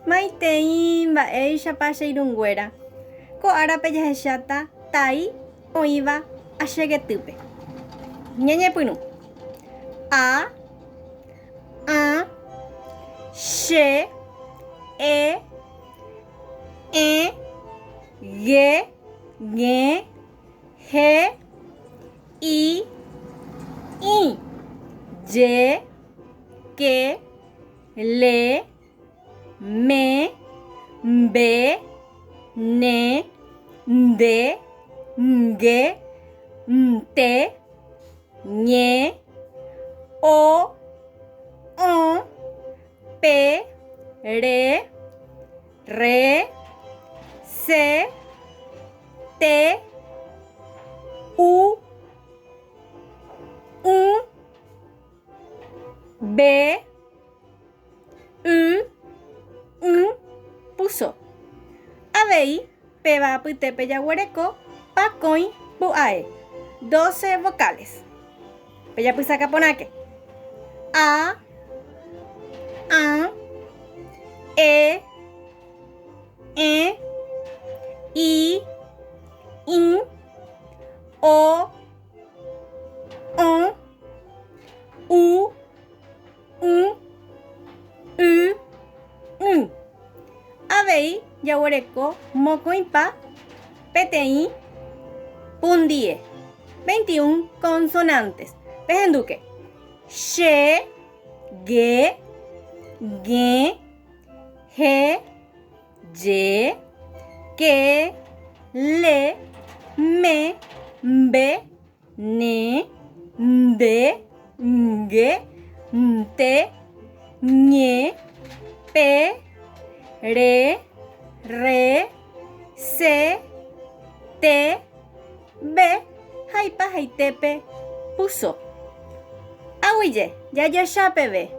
Maitei mba'éichapa che irũnguéra. Ko árape jahecháta tai oĩva achegetýpe. Ñañepyrũ. A, ã, che, e, ẽ, ge, gẽ, he, i, ĩ, je, ke, le, me, mbe, ne, nde, nge, nte, ñe, o, õ, pe, re, rre, se, te, u, ũ, be, y, ỹ, puso. Avei, péva apytépe jaguereko pakõi pu'ae, doce vocales. Pejapysaka porãke. A, ã, e, ẽ, i, ĩ, o, õ, u, ũ, y, ỹ. Avei jaguereko mokõipa peteĩ pundie, 21 consonantes. Pehendúke, che, ge, gẽ, he, je, ke, le, me, mbe, Ne, nde, nge, nte, ñe, pe, re, rre, se, te, be ha ipahaitépe puso. Aguyje, jajoecha peve.